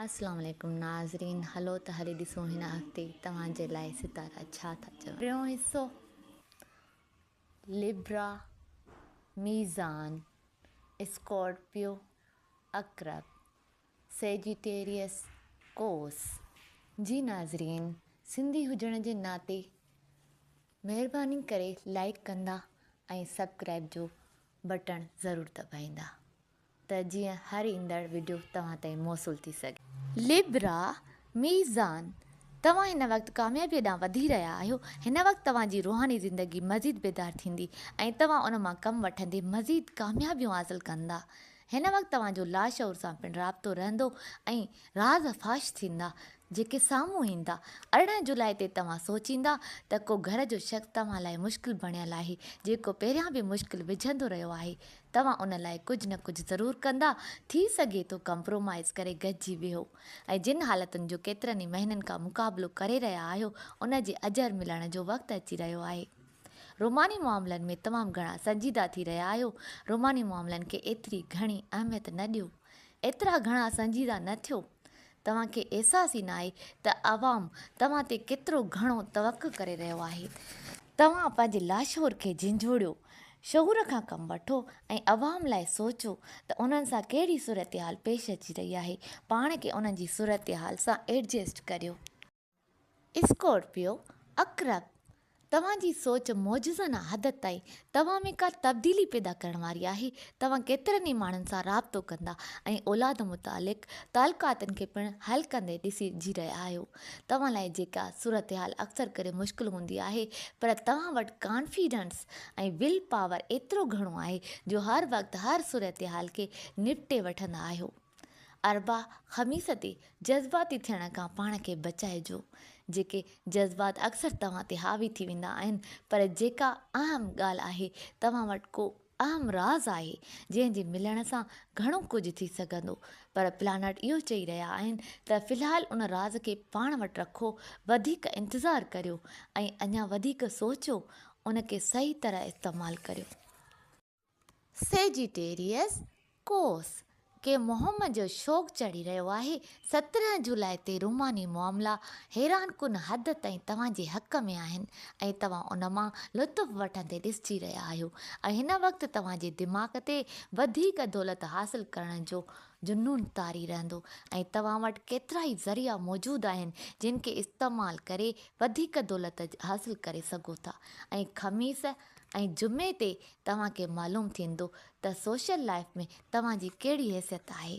السلام عليڪم ناظرين هلو ته هلي ڏسون هن هفتي توهان جي لاء ستارا ڇا ٿا چون. ٽيون حصو، لبرا، ميزان، اسڪارپيو، عقرب، سيجيٽيريس، قوس. جي ناظرين سنڌي هجڻ جي ناتي مهرباني ڪري لائيڪ ڪندا ۽ سبڪرائب جو بٽڻ ضرور دٻائيندا. ته جيئن هر ايندڙ وڊيو توهان تائين موصول ٿي سگهي. لبرا، ميزان، توهان هن وقت ڪاميابيء ڏانهن وڌي رهيا آهيو. هن وقت توهان جي روحاني زندگي مزيد بيدار ٿيندي ۽ توهان ان مان ڪم وٺندي مزيد ڪاميابيون حاصل ڪندا. هن وقت توهان جو لاشعور سان پڻ رابطو رهندو ۽ راز فاش ٿيندا، جيڪي سامهون ايندا. 18 جولاء تي توهان سوچيندا ته ڪو گهر جو شخص توهان لاء مشڪل بڻيل آهي، جيڪو پهريان به مشڪل وجهندو رهيو آهي. توهان ان لاء ڪجهه نه ڪجهه ضرور ڪندا، ٿي سگهي ٿو ڪمپرومائيز ڪري گڏجي ويهو ۽ جن حالتن جو ڪيترن ئي مهينن کان مقابلو ڪري رهيا آهيو ان جي اجر ملڻ جو وقت اچي رهيو آهي. روماني معاملن ۾ تمام گهڻا سنجيده ٿي رهيا آهيو، روماني معاملن کي ايتري گهڻي اهميت نه ڏيو، ايترا گهڻا سنجيده نه ٿيو. توهان کي احساس ئي ناهي ته عوام توهان تي ڪيترو گهڻو توقع ڪري رهيو آهي. توهان پنهنجي لاشعور کي جهنجهوڙيو، شعور کان ڪم وٺو ۽ عوام لاء سوچو ته انهن سان ڪهڙي صورتحال پيش اچي رهي آهي، پاڻ کي انهن جي صورتحال سان ايڊجسٽ ڪريو. اسڪارپيو، عقرب، توهان جي سوچ معجزانه حد تائين توهان ۾ ڪا تبديلي پيدا ڪرڻ واري آهي. توهان ڪيترن ئي ماڻهن سان رابطو ڪندا ۽ اولاد متعلق تعلقاتن کي پڻ حل ڪندي ڏسجي رهيا آهيو. توهان لاء جيڪا صورتحال اڪثر ڪري مشڪل هوندي آهي پر توهان وٽ ڪانفيڊنس ۽ will power ايترو گهڻو آهي جو هر وقت هر صورتحال کي نپٽي وٺندا آهيو. اربع، خميس تي جذباتي ٿيڻ کان پاڻ کي بچائجو. جيڪي جذبات اڪثر توهان تي حاوي ٿي ويندا آهن پر جيڪا اهم ڳالهه آهي توهان وٽ ڪو اهم راز آهي جنهن جي ملڻ سان گهڻو ڪجهه ٿي سگهندو پر پلانٽ اهو چئي رهيا آهن ته في الحال ان راز کي پاڻ وٽ رکو وڌيڪ انتظار ڪريو ۽ اڃا وڌيڪ سوچو ان کي صحيح طرح استعمال ڪريو. سيجيٽيريس، قوس، کي مهم جو شوق چڙهي رهيو آهي، 17 جولاء تي روماني معاملا حيران ڪن حد تائين توهان جي حق ۾ آهن ۽ توهان ان مان لطف وٺندي ڏسجي رهيا آهيو ۽ هن وقت توهان جي دماغ تي وڌيڪ دولت حاصل ڪرڻ جو جنون طاري رهندو ۽ توهان وٽ ڪيترائي ذريعا موجود آهن جن کي استعمال ڪري وڌيڪ دولت حاصل ڪري سگهو ٿا ۽ خميس ۽ جمعي تي توهان کي معلوم ٿيندو ته سوشل لائيف ۾ توهان جي ڪهڙي حيثيت آهي.